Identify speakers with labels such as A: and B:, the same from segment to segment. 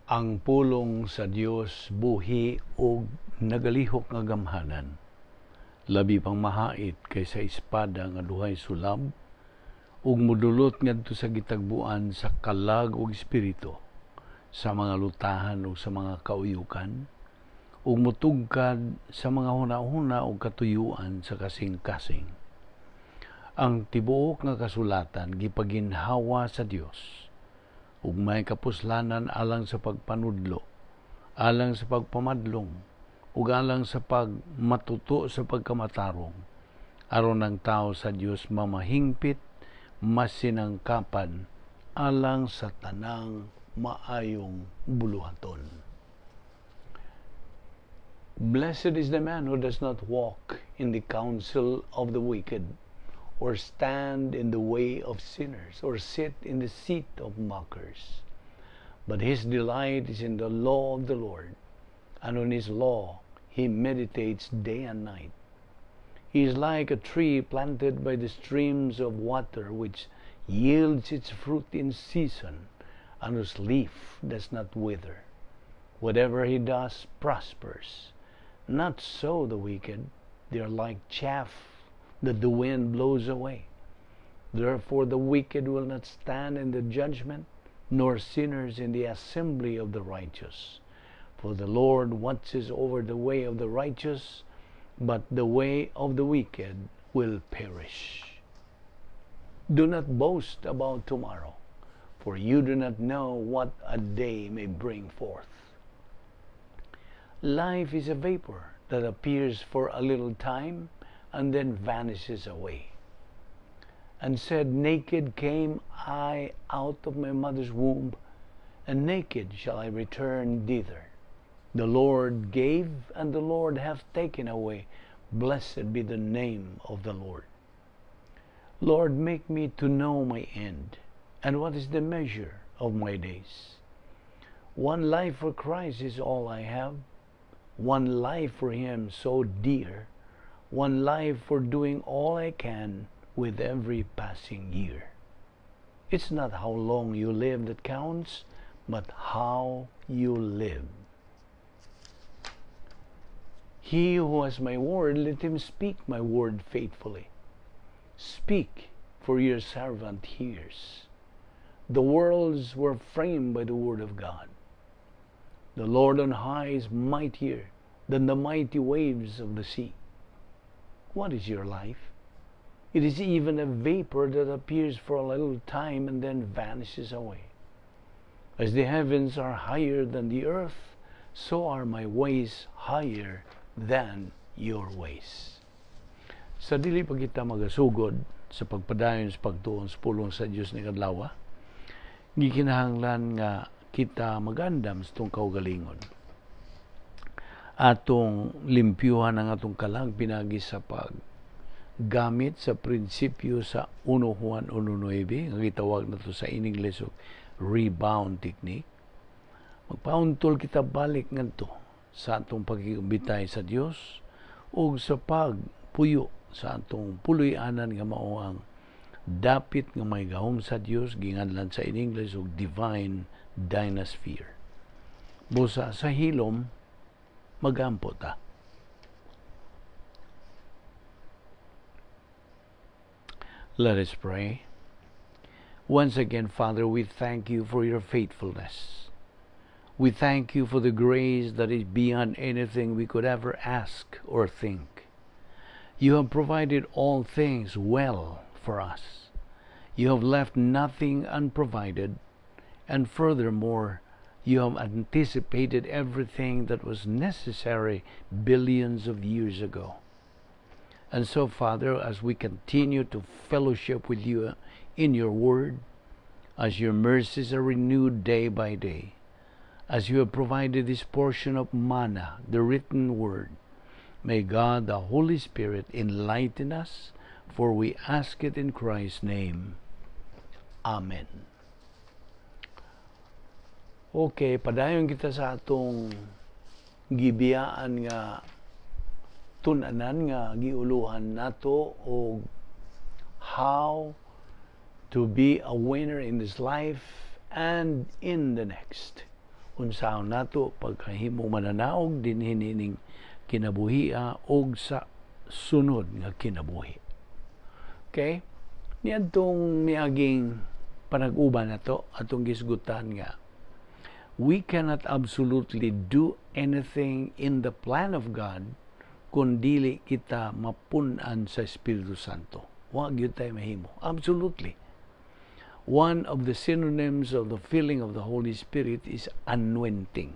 A: Ang pulong sa Dios buhi ug nagalihok nga gamhanan, labi pang mahait kaysa espada nga duhay sulab, ug modulot ngadto sa gitagbuan sa kalag ug espiritu, sa mga lutahan ug sa mga kauyukan, ug motugkad sa mga hunahuna ug katuyuan sa kasing-kasing. Ang tibuok nga kasulatan gipaginhawa sa Dios ug may kapuslanan alang sa pagpanudlo, alang sa pagpamadlong, ug alang sa pagmatuto sa pagkamatarong, aron ang tao sa Dios mamahingpit, masinangkapan alang sa tanang maayong buluhaton. Blessed is the man who does not walk in the counsel of the wicked, or stand in the way of sinners, or sit in the seat of mockers. But his delight is in the law of the Lord, and on his law he meditates day and night. He is like a tree planted by the streams of water, which yields its fruit in season, and whose leaf does not wither. Whatever he does prospers. Not so the wicked. They are like chaff that the wind blows away. Therefore the wicked will not stand in the judgment, nor sinners in the assembly of the righteous. For the Lord watches over the way of the righteous, but the way of the wicked will perish. Do not boast about tomorrow, for you do not know what a day may bring forth. Life is a vapor that appears for a little time and then vanishes away. And said, "Naked came I out of my mother's womb, and naked shall I return thither. The Lord gave, and the Lord hath taken away. Blessed be the name of the Lord. Lord, make me to know my end, and what is the measure of my days. One life for Christ is all I have, one life for Him so dear, one life for doing all I can with every passing year. It's not how long you live that counts, but how you live. He who has my word, let him speak my word faithfully. Speak, for your servant hears. The worlds were framed by the word of God. The Lord on high is mightier than the mighty waves of the sea. What is your life? It is even a vapor that appears for a little time and then vanishes away. As the heavens are higher than the earth, so are my ways higher than your ways." Sa dili pa kita magasugod sa pagpadayon sa pagtuon sa pulong sa Dios ning adlaw, gikinahanglan nga kita magandam sa atong kaugalingon. Atong limpyuhan ang atong kalag pinagi sa pag gamit sa prinsipyo sa 1 Juan 1.9 nga gitawag nato sa in English og rebound technique. Magpauntol kita balik ngadto sa atong pagkikabitay sa Dios ug sa pagpuyo sa atong puloy-anan nga mao ang dapit nga may gahom sa Dios, ginganlan sa in English og divine dynasphere. Busa sa hilom, magampo ta. Let us pray. Once again, Father, we thank you for your faithfulness. We thank you for the grace that is beyond anything we could ever ask or think. You have provided all things well for us. You have left nothing unprovided, and furthermore, you have anticipated everything that was necessary billions of years ago. And so, Father, as we continue to fellowship with you in your word, as your mercies are renewed day by day, as you have provided this portion of manna, the written word, may God, the Holy Spirit, enlighten us, for we ask it in Christ's name. Amen. Okay, padayon kita sa atong gibiyaan nga tun-anan nga giuluhan nato og how to be a winner in this life and in the next. Unsaon nato pagkahimo mananaog dinhi nining kinabuhia og sa sunod nga kinabuhi. Okay? Niadtong miaging panag-uban nato, atong gisgutan nga we cannot absolutely do anything in the plan of God kung dili kita mapun-an sa Espiritu Santo. Wa gyud tay mahimo. Absolutely. One of the synonyms of the filling of the Holy Spirit is anointing.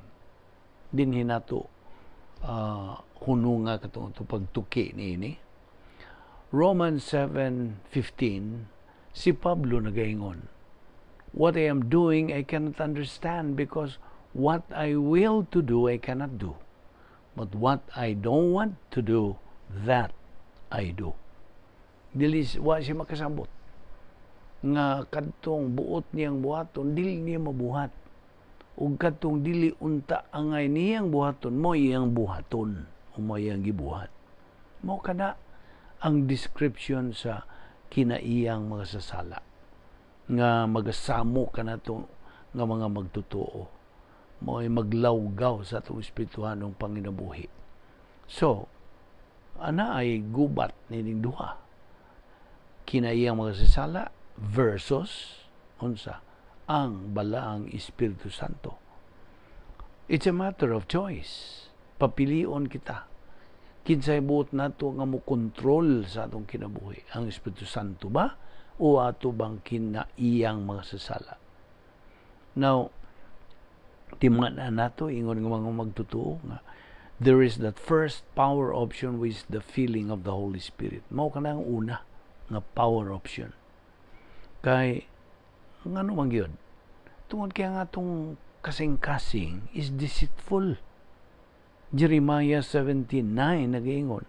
A: Dinhi nato hununga katong ato pagtuki niini. Romans 7:15, si Pablo nagaingon, "What I am doing I cannot understand, because what I will to do I cannot do. But what I don't want to do, that I do." Dili, wa siya makasabot nga kadtong buot niyang buhaton, dili niya mabuhat, ug kadtong dili unta angay niyang buhaton, mao iyang buhaton o mao iyang gibuhat. Mao kana ang description sa kinaiyang mga sasala nga magasamo kanato nga mga magtotoo, mao'y maglawgaw sa atong espirituhanong panginabuhi. So ana ay gubat nining duha, kinaiyang mga sasala versus unsa ang Balaang Espiritu Santo. It's a matter of choice. Papilion kita. Kinsay buot nato nga mo kontrol sa atong kinabuhi? Ang Espiritu Santo ba o ato bang kinaiyang mga sasala? Now, timan nato ingon nga mga magtotoo nga there is that first power option, which is the filling of the Holy Spirit. Mao kana ang una nga power option. Kay ngano man gyud? Tungod kay ang atong kasing-kasing is deceitful. Jeremiah 17:9 nagaingon,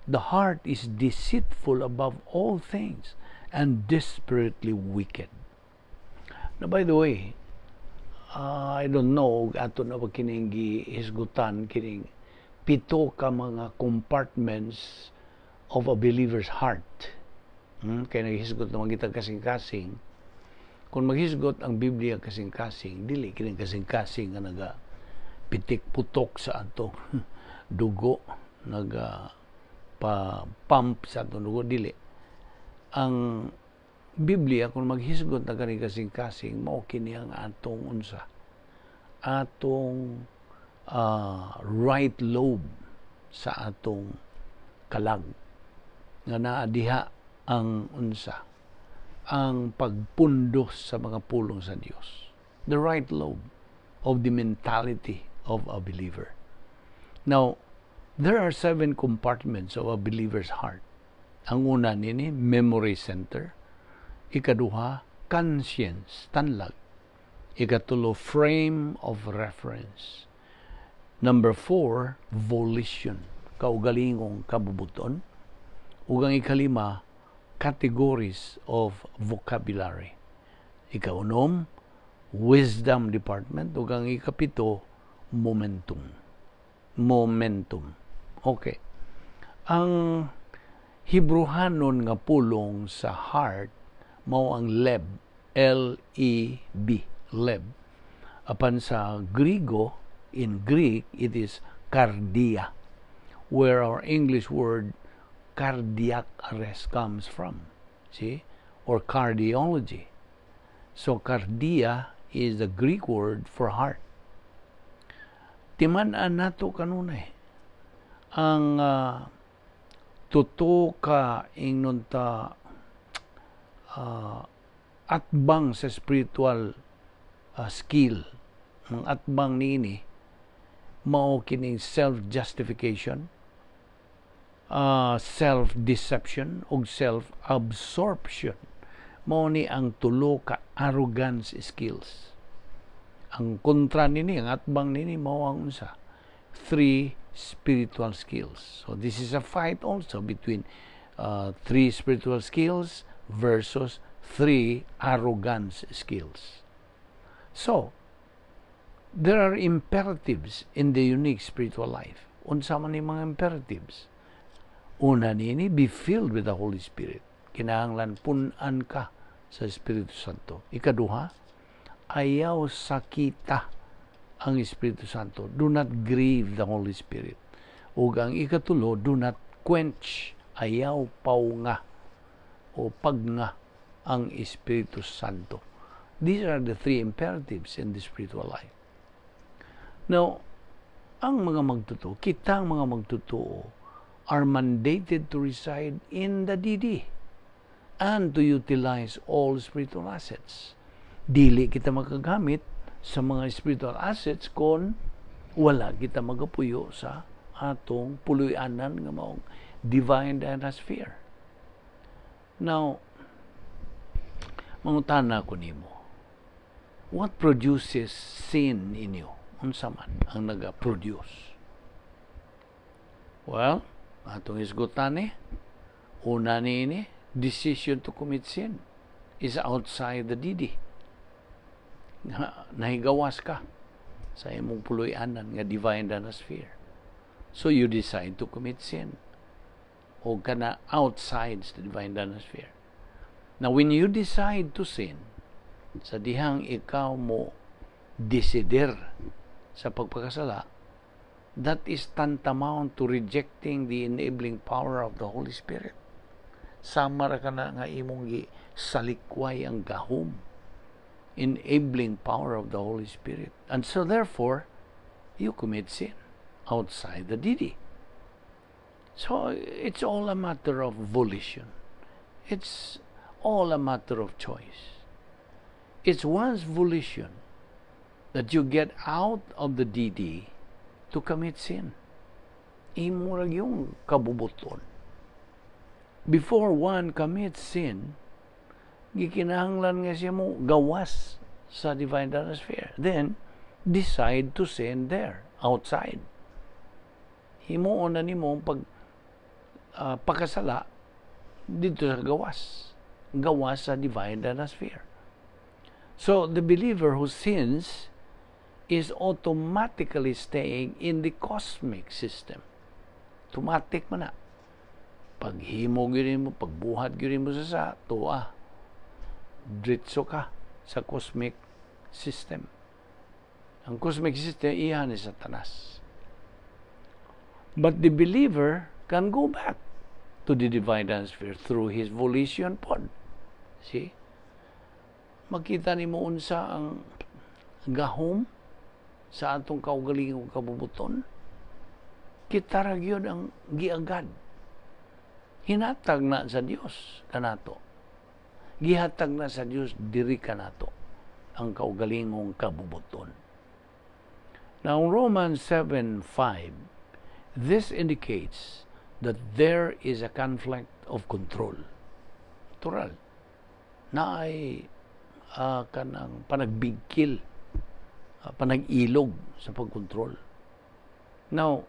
A: "The heart is deceitful above all things and desperately wicked." Now, by the way, I don't know ato na ba kining gihisgutan kining pito ka mga compartments of a believer's heart. Kaya naghisgot naman kita kasing-kasing. Kung maghisgot ang Biblia kasing-kasing, dili kining kasing-kasing nga naga pitik putok sa ato dugo, naga pa pump sa atong dugo, dili. Ang Biblia kung maghisgot na kani kasing-kasing, mao kini ang atong unsa, atong right lobe sa atong kalag nga naa diha ang unsa, ang pagpundos sa mga pulong sa Dios, the right lobe of the mentality of a believer. Now, there are seven compartments of a believer's heart. Ang una nini, memory center. Ikaduha, conscience, tanlag. Ikatulo, frame of reference. Number four, volition, kaugalingong kabubuton. Ug ang ikalima, categories of vocabulary. Ikaunom, wisdom department. Ug ang ikapito, momentum. Momentum. Okay. Ang Hebruhanon nga pulong sa heart mao ang leb, L-E-B, leb. Apan sa Grigo, in Greek, it is kardia, where our English word cardiac arrest comes from. See? Or cardiology. So kardia is the Greek word for heart. Timan-an nato kanunay ang tuto ka ingnon ta atbang sa spiritual skill. Ang atbang niini mao kining self-justification, self-deception ug self-absorption. Mao ni ang tulo ka arrogance skills. Ang kontra nini, ang atbang nini, mao ang unsa, three spiritual skills. So this is a fight also between three spiritual skills versus three arrogance skills. So there are imperatives in the unique spiritual life. Unsa man ni mga imperatives? Una nini, be filled with the Holy Spirit. Kinahanglan pun-an ka sa Espiritu Santo. Ikaduha, ayaw sakita ang Espiritu Santo. Do not grieve the Holy Spirit. Ug ang ikatulo, do not quench, ayaw paunga o pagnga ang Espiritu Santo. These are the three imperatives in the spiritual life. Now, ang mga magtotoo, kitang mga magtotoo are mandated to reside in the DD and to utilize all spiritual assets. Dili kita makagamit sa mga spiritual assets kung wala kita magapuyo sa atong puloy-anan nga maong divine sphere. Now, mangutana ko nimo, what produces sin in you? Unsa man ang naga-produce? Well, atong isgutan ni, una niini, decision to commit sin is outside the DD. Nahigawas ka sa imong puloy-anan nga divine sphere. So you decide to commit sin. O kana outside the divine sphere. Now, when you decide to sin, sa dihang ikaw mo desider sa pagpakasala, that is tantamount to rejecting the enabling power of the Holy Spirit. Sama ra kana nga imong gi salikway ang gahom, enabling power of the Holy Spirit. And so therefore, you commit sin outside the DD. So it's all a matter of volition. It's all a matter of choice. It's one's volition that you get out of the DD to commit sin. Imo ra yung kabubuton. Before one commits sin, gikinahanglan nga siya mo gawas sa divine sphere. Then, decide to sin there, outside. Himuon na nimo pag pakasala dito sa gawas. Gawas sa divine sphere. So, the believer who sins is automatically staying in the cosmic system. Automatic man na. Paghimo gyud mo, pagbuhat gyud mo sa tuwa, dritso ka sa cosmic system. Ang cosmic system, iya ni Satanas. But the believer can go back to the divine sphere through his volition pod. See? Makita nimo unsa ang gahom sa atong kaugalingong kabubuton. Kita ra gyud ang giagad. Hinatag na sa Dios kanato. Gihatag na sa Dios diri kanato ang kaugalingong kabubuton. Now, Romans 7:5, this indicates that there is a conflict of control. Natural. Na ay kanang panagbigkil, panag-ilog sa pagkontrol. Now,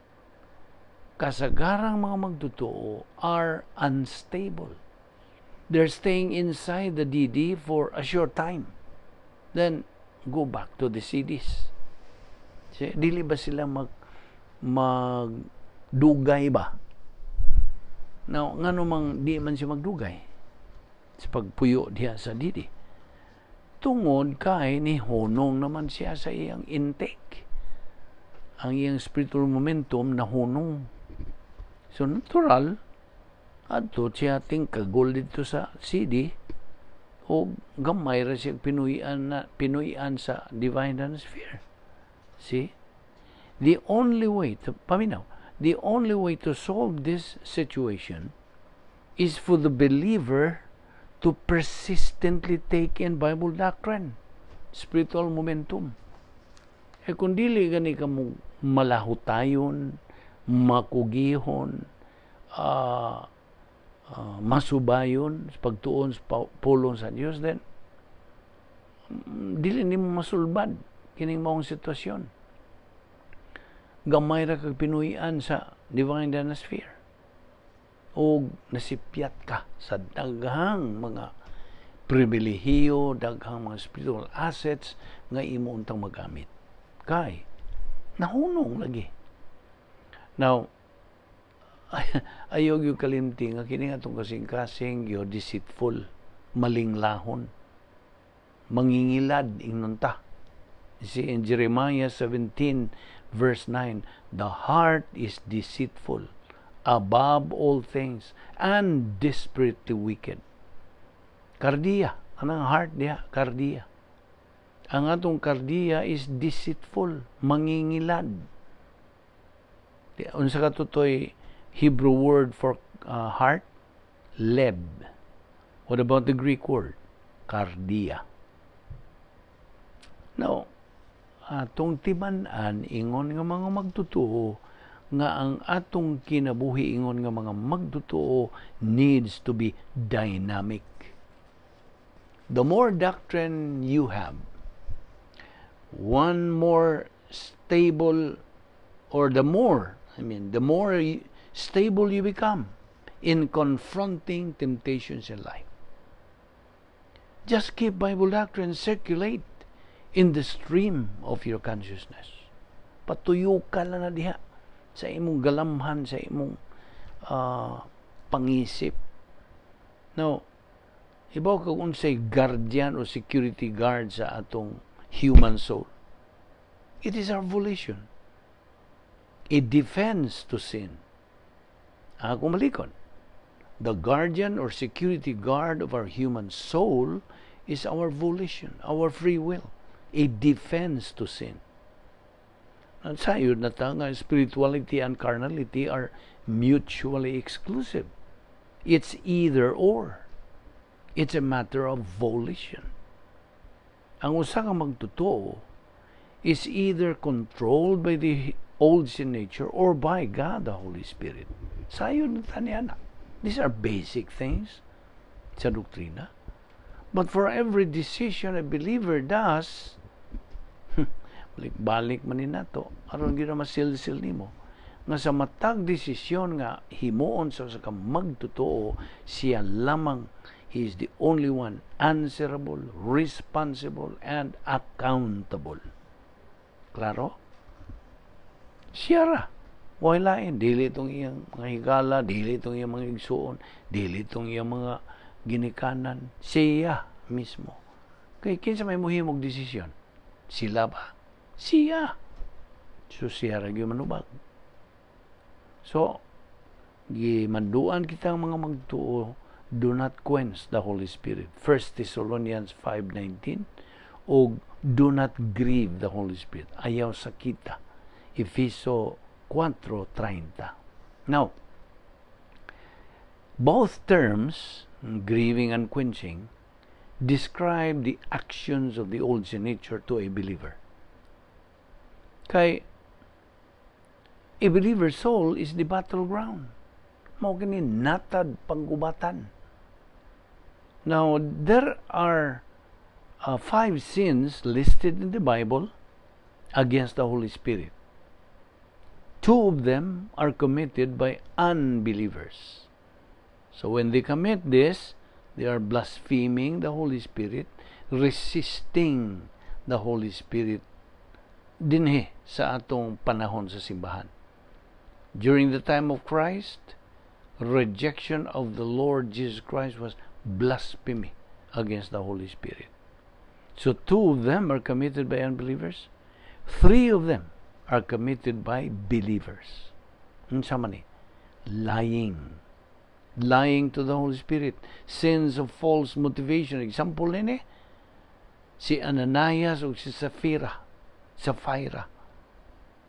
A: kasagarang mga magtotoo are unstable. They're staying inside the DD for a short time. Then, go back to the CDs. Dili ba sila magdugay ba? Now, ngano mang di man siya magdugay sa pagpuyo diha sa DD? Tungod kay ni hunong naman siya sa iyang intake. Ang iyang spiritual momentum nahunong. So natural, adto siya tingkagol dito sa CD o gamay ra siya pinuy-an na pinuy-an sa divine sphere. See? The only way to paminaw, the only way to solve this situation is for the believer to persistently take in Bible doctrine, spiritual momentum. Eh kung dili gani ka mo malahutayon, makugihon, masubayon sa pagtuon sa pulong sa Dios, then dili nimo masulbad kining maong sitwasyon. Gamay ra kag pinuy-an sa divine sphere. O nasipyat ka sa daghang mga pribilehiyo, daghang mga spiritual assets nga imo untang magamit. Kay nahunong lagi. Now, ayaw gyud kalimti nga kini atong kasing-kasing yo deceitful, malinglahon, mangingilad ingnon ta. You see, in Jeremiah 17 verse 9, "The heart is deceitful above all things and desperately wicked." Kardiya. Anang heart diha? Kardiya. Ang atong kardiya is deceitful, mangingilad. Unsa kato'y Hebrew word for heart? Leb. What about the Greek word? Kardia. Now, atong timan-an ingon nga mga magtotoo nga ang atong kinabuhi ingon nga mga magtotoo needs to be dynamic. The more doctrine you have, one more stable or the more, I mean, the more stable you become in confronting temptations in life. Just keep Bible doctrine circulate in the stream of your consciousness. Patuyo ka lang na diha sa imong galamhan, sa imong pangisip. Now, ibaw kag unsay guardian o security guard sa atong human soul. It is our volition. A defense to sin. Ako malikon. The guardian or security guard of our human soul is our volition, our free will, a defense to sin. At sayod na ta nga spirituality and carnality are mutually exclusive. It's either or. It's a matter of volition. Ang usa ka magtotoo is either controlled by the old sin nature or by God the Holy Spirit. Sayod na ta niya na. These are basic things sa doktrina. But for every decision a believer does, balik-balik man ni nato aron gyud masilsil nimo nga sa matag desisyon nga himuon sa usa ka magtotoo, siya lamang, he is the only one answerable, responsible and accountable. Klaro? Siya ra. Way lain. Dili itong iyang mga higala, dili itong iyang mga igsuon, dili itong iyang mga ginikanan. Siya mismo. Kay kinsa may muhimog desisyon? Sila ba? Siya. So siya ra gyud manubag. So gimanduan kita ang mga magtuo, do not quench the Holy Spirit. 1 Thessalonians 5:19, o do not grieve the Holy Spirit. Ayaw sakita. Efeso 4:30. Now, both terms, grieving and quenching, describe the actions of the old sin nature to a believer. Kay a believer's soul is the battleground. Mao kini natad panggubatan. Now, there are five sins listed in the Bible against the Holy Spirit. Two of them are committed by unbelievers. So when they commit this, they are blaspheming the Holy Spirit, resisting the Holy Spirit dinhi sa atong panahon sa simbahan. During the time of Christ, rejection of the Lord Jesus Christ was blasphemy against the Holy Spirit. So two of them are committed by unbelievers. Three of them are committed by believers. Unsa man ni? Lying. Lying to the Holy Spirit. Sins of false motivation. Example nini, si Ananias o si Sapphira. Sapphira.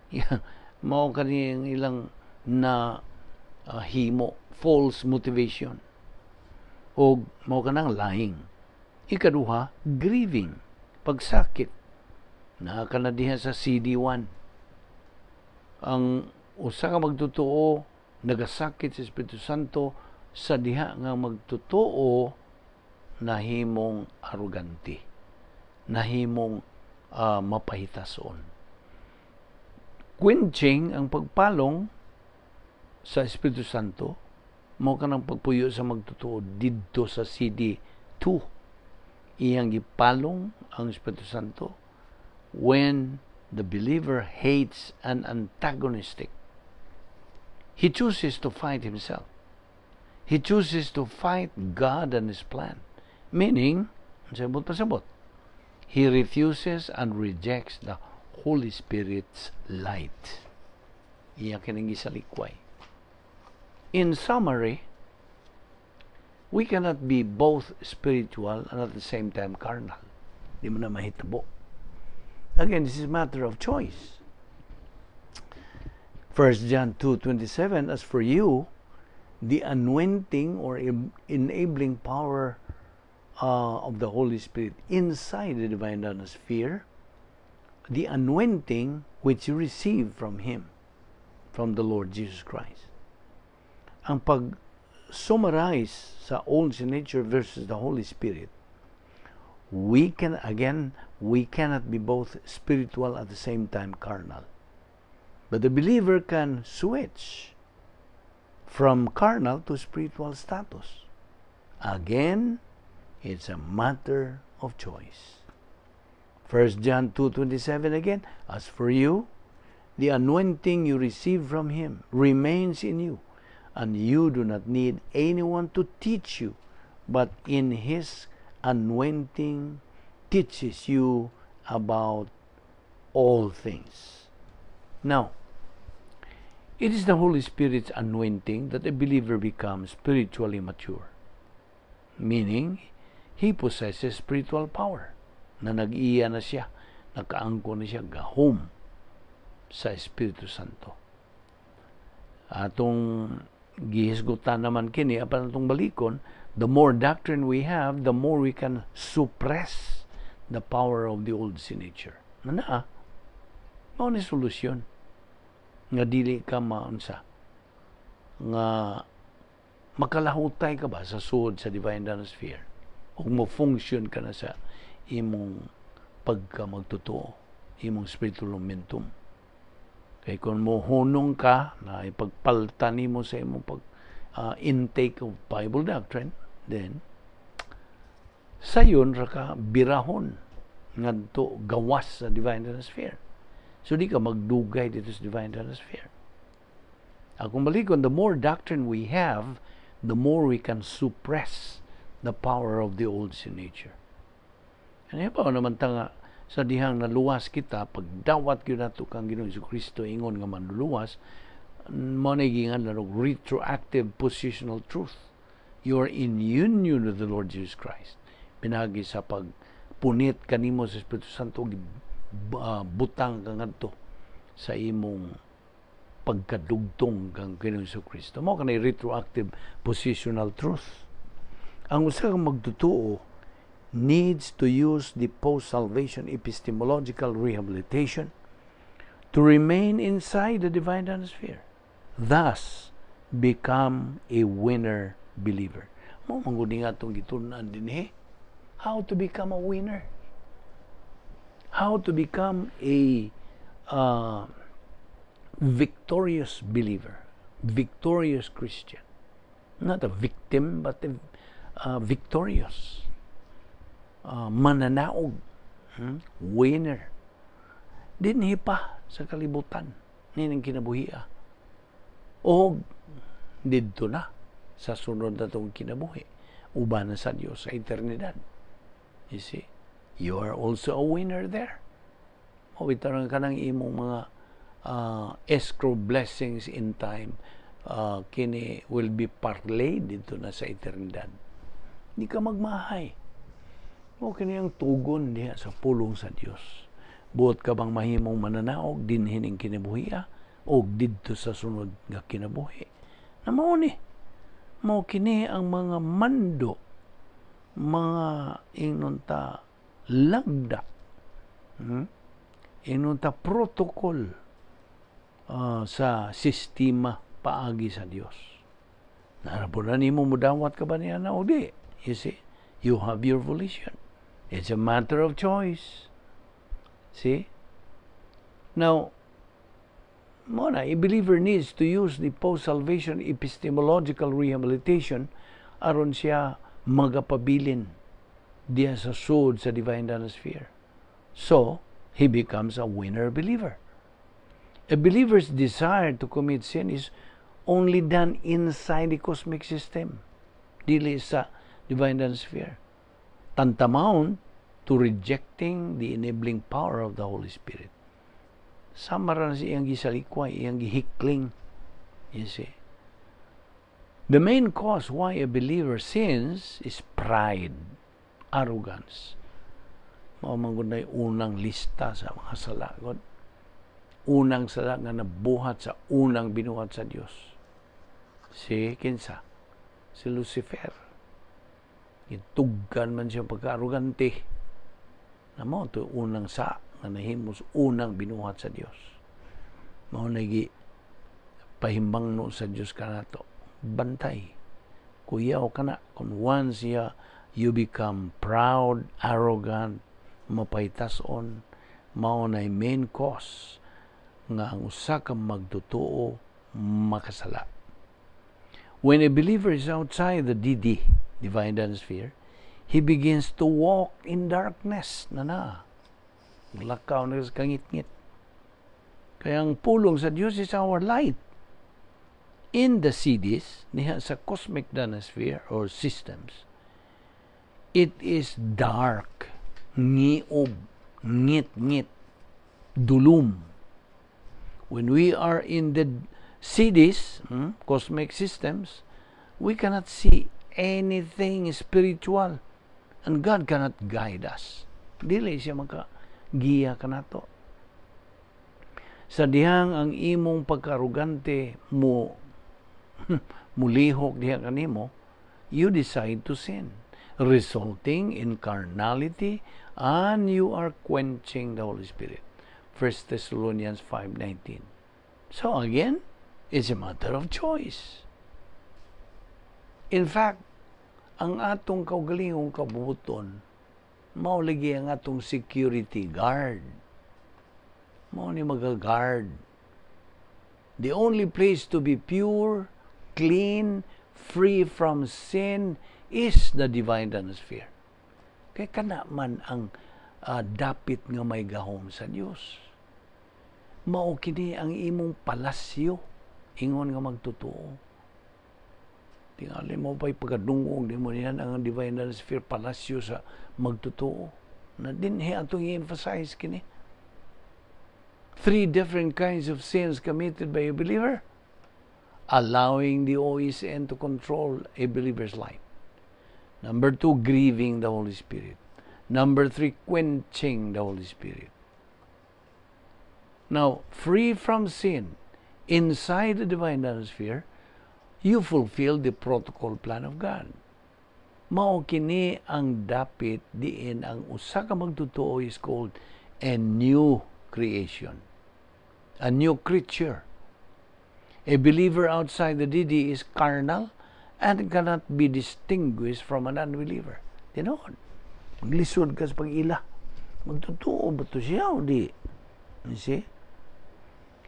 A: Yeah. Mao kani ang ilang na himo, false motivation. O mao kanang lying. Ikaduha, grieving, pagsakit. Naa ka na diha sa CD1. Ang usa ka magtotoo nagasakit sa Espiritu Santo sa diha nga magtotoo nahimong arugante, nahimong mapahitason. Quenching, ang pagpalong sa Espiritu Santo, mao kanang pagpuyo sa magtotoo didto sa CD2. Iyang gipalong ang Espiritu Santo when the believer hates an antagonistic. He chooses to fight himself. He chooses to fight God and His plan. Meaning, sabot pasabot, He refuses and rejects the Holy Spirit's light. Iya kining gisalikway. In summary, we cannot be both spiritual and at the same time carnal. Di mo na mahitabo. Again, this is a matter of choice. 1 John 2:27, "As for you, the anointing or enabling power of the Holy Spirit inside the divine sphere, the anointing which you receive from Him, from the Lord Jesus Christ." Ang pag summarize sa old nature versus the Holy Spirit, we can again, we cannot be both spiritual at the same time carnal. But the believer can switch from carnal to spiritual status. Again, it's a matter of choice. 1 John 2:27 again, "As for you, the anointing you receive from Him remains in you, and you do not need anyone to teach you, but in His anointing teaches you about all things." Now, it is the Holy Spirit's anointing that a believer becomes spiritually mature. Meaning, he possesses spiritual power na nag-iya na siya, nakaangko na siya gahom sa Espiritu Santo. Atong gihisgutan naman kini apan atong balikon, the more doctrine we have, the more we can suppress the power of the old sin nature. Na naa, mao ni solusyon nga dili ka maunsa nga makalahutay ka ba sa suod sa divine sphere ug mo function ka na sa imong pagka magtotoo, imong spiritual momentum. Kay kung mo hunong ka na ipagpalta nimo sa imong pag intake of Bible doctrine, then sayon ra ka birahon ngadto gawas sa divine sphere. So di ka magdugay dito sa divine sphere. Akong balikon, the more doctrine we have, the more we can suppress the power of the old sin nature. Ano pa naman ta nga sa dihang naluwas kita, pagdawat gyud nato kang Ginoong Kristo ingon nga manluluwas, mao na giingan na retroactive positional truth. You are in union with the Lord Jesus Christ. Pinagi sa pagpunit kanimo sa Espiritu Santo, butang ka ngadto sa imong pagkadugtong kang Ginoong Kristo. Mao kanay retroactive positional truth. Ang usa ka magtotoo needs to use the post-salvation epistemological rehabilitation to remain inside the divine sphere. Thus, become a winner believer. Mao man gud nga atong gitun-an dinhi. How to become a winner. How to become a victorious believer, victorious Christian. Not a victim, but a victorious. Mananaog. Winner. Dinhi pa sa kalibutan nining kinabuhia. O didto na sa sunod na itong kinabuhi. Uban na sa Diyos sa eternidad. You see? You are also a winner there. O itarang ka ng imong mga escrow blessings in time, kini will be parlayed dito na sa eternidad. Hindi ka magmahay. O kini ang tugon diha sa pulong sa Dios. Buot ka bang mahimong mananaog dinhi ning kinabuhia o didto sa sunod nga kinabuhi? Na mao ni. Mao kini ang mga mando, mga ingnon ta lagda, Ingnon ta protocol sa sistema paagi sa Dios. Narabo na nimo mudawat ka ba niya na o di? You see, you have your volition. It's a matter of choice. See? Now, mao na, a believer needs to use the post-salvation epistemological rehabilitation aron siya magapabilin diya sa sud sa divine sphere. So, he becomes a winner believer. A believer's desire to commit sin is only done inside the cosmic system. Dili sa divine sphere. Tantamount To rejecting the enabling power of the Holy Spirit. Sama ra na sa iyang gisalikway, iyang gihikling. You see? The main cause why a believer sins is pride, arrogance. Mao man gud unang lista sa mga sala gud. Unang sala nga nabuhat sa unang binuhat sa Dios. Si kinsa? Si Lucifer. Gitugkan man siya pagka-arrogante. Na mao to unang sa nga nahimo sa unang binuhat sa Dios. Mao na gi pahimbangno sa Dios kanato. Bantay. Kuyaw kana kung once ya you become proud, arrogant, mapaytas-on, mao na main cause nga ang usa ka magtotoo makasala. When a believer is outside the DD, divine sphere, he begins to walk in darkness na na. Lakaw na sa kangitngit. Kaya ang pulong sa Dios is our light. In the CDs, diha sa cosmic sphere or systems, it is dark, ngiob, ngit-ngit, dulum. When we are in the CDs, cosmic systems, we cannot see anything spiritual. And God cannot guide us. Dili siya maka giya kanato. Sa dihang ang imong pagkarugante mo mulihok diha kanimo, you decide to sin, resulting in carnality, and you are quenching the Holy Spirit. 1 Thessalonians 5:19. So again, it's a matter of choice. In fact, ang atong kaugalingong kabubut-on, mao lagi ang atong security guard. Mao ni maga-guard. The only place to be pure, clean, free from sin is the divine atmosphere. Kay kana man ang dapit nga may gahom sa Dios. Mao kini ang imong palasyo ingon nga magtotoo. Tingali mo pa'y pagkadungog di mo niyan ang divine sphere palasyo sa magtotoo. Na dinhi atong i-emphasize kini. Three different kinds of sins committed by a believer. Allowing the OSN to control a believer's life. Number two, grieving the Holy Spirit. Number three, quenching the Holy Spirit. Now, free from sin, inside the divine atmosphere, you fulfill the protocol plan of God. Mao kini ang dapit diin ang usa ka magtotoo is called a new creation, a new creature. A believer outside the DD is carnal and cannot be distinguished from an unbeliever. Tinuod. Maglisod ka sa pag-ila. Magtotoo ba to siya o di? You see?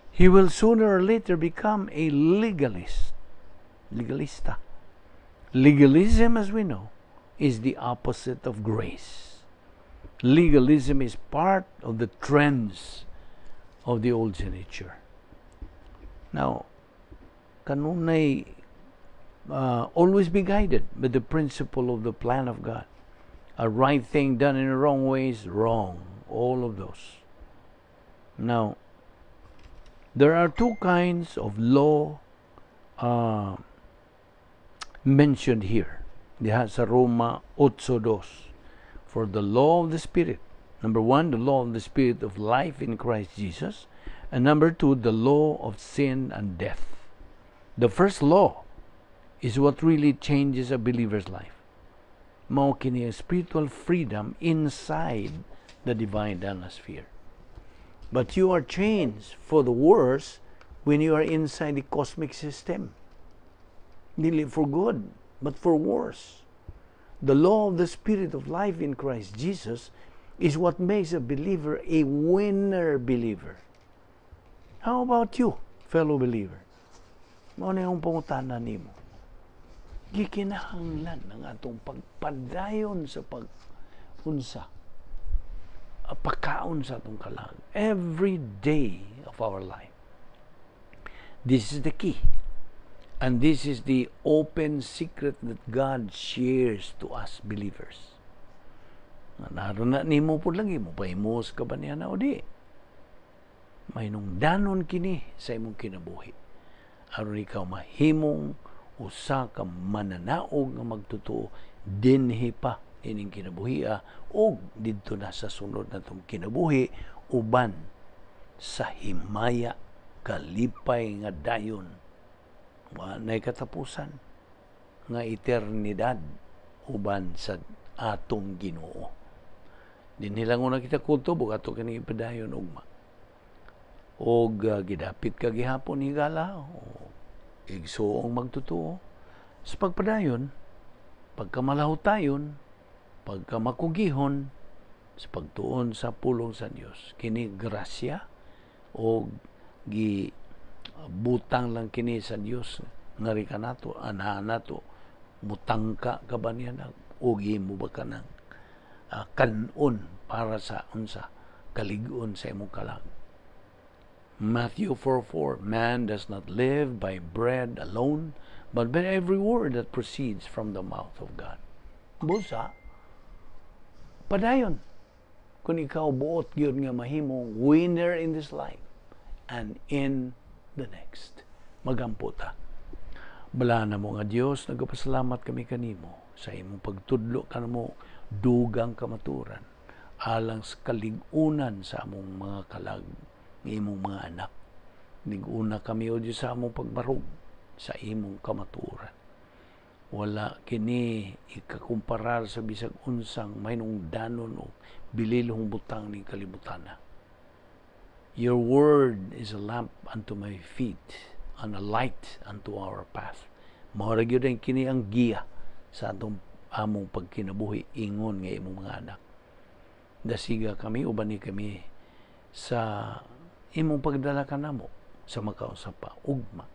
A: He will sooner or later become a legalist. Legalista. Legalism, as we know, is the opposite of grace. Legalism is part of the trends of the old nature. Now, kanunay always be guided by the principle of the plan of God. A right thing done in the wrong way is wrong. All of those. Now, there are two kinds of law mentioned here. Diha sa Roma 8:2. For the law of the Spirit. Number one, the law of the Spirit of life in Christ Jesus. And number two, the law of sin and death. The first law is what really changes a believer's life. Mao kini ang spiritual freedom inside the divine atmosphere. But you are changed for the worse when you are inside the cosmic system. Dili for good, but for worse. The law of the Spirit of life in Christ Jesus is what makes a believer a winner believer. How about you, fellow believer? Mao na yung pangutana nimo. Gikinahanglan ang atong pagpadayon sa pag-unsa, pagkaon sa atong kalag every day of our life. This is the key. And this is the open secret that God shares to us believers. Nga naron na nimo pud lagi mo pahimos ka ba niya na o di? Mahinungdanon kini sa imong kinabuhi. Aron ikaw mahimong usa ka mananaog nga magtotoo dinhi pa ining kinabuhia og didto na sa sunod natong kinabuhi uban sa himaya, kalipay nga dayon wa nay katapusan nga eternidad uban sa atong Ginoo. Dinhi lang una kita kutob ug ato kini ipadayon ugma. Og gidapit ka gihapon, higala o igsuong magtotoo sa pagpadayon, pagkamalahutayon, pagkamakugihon sa pagtuon sa pulong sa Dios. Kini grasya o gi butang lang kini sa Dios nga ri kanato, ana nato, mutangka ka ba niya na o gihimo ba ka ng kanon para sa unsa kalig-on sa imong kalag. Matthew 4:4, "Man does not live by bread alone, but by every word that proceeds from the mouth of God." Busa, padayon. Kung ikaw buot gyud nga mahimong winner in this life and in the next. Magampo ta. Balaan namo nga Dios, nagapasalamat kami kanimo sa imong pagtudlo kanamo dugang kamaturan alang sa kalig-unan sa among mga kalag ng imong mga anak. Lig-una kami, O Diyos, sa among pagbarog sa imong kamatuoran. Wala kini ikakumparar sa bisag unsang mahinungdanon o bililhong butang ning kalibutana. Your word is a lamp unto my feet and a light unto our path. Mao ra gyud ang kini ang giya sa atong among pagkinabuhi ingon nga imong mga anak. Dasiga kami, uban ni kami sa imong pagdala kanamo sa makausa pa ugma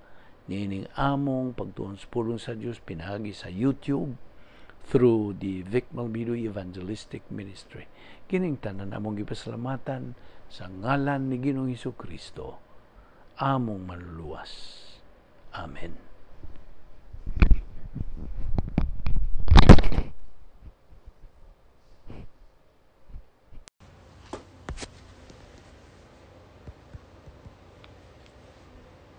A: niining among pagtuon sa pulong sa Dios pinaagi sa YouTube through the Vic Malvido Evangelistic Ministry. Kining tanan among gipasalamatan sa ngalan ni Ginoong Hesus Kristo, among Manluluwas. Amen.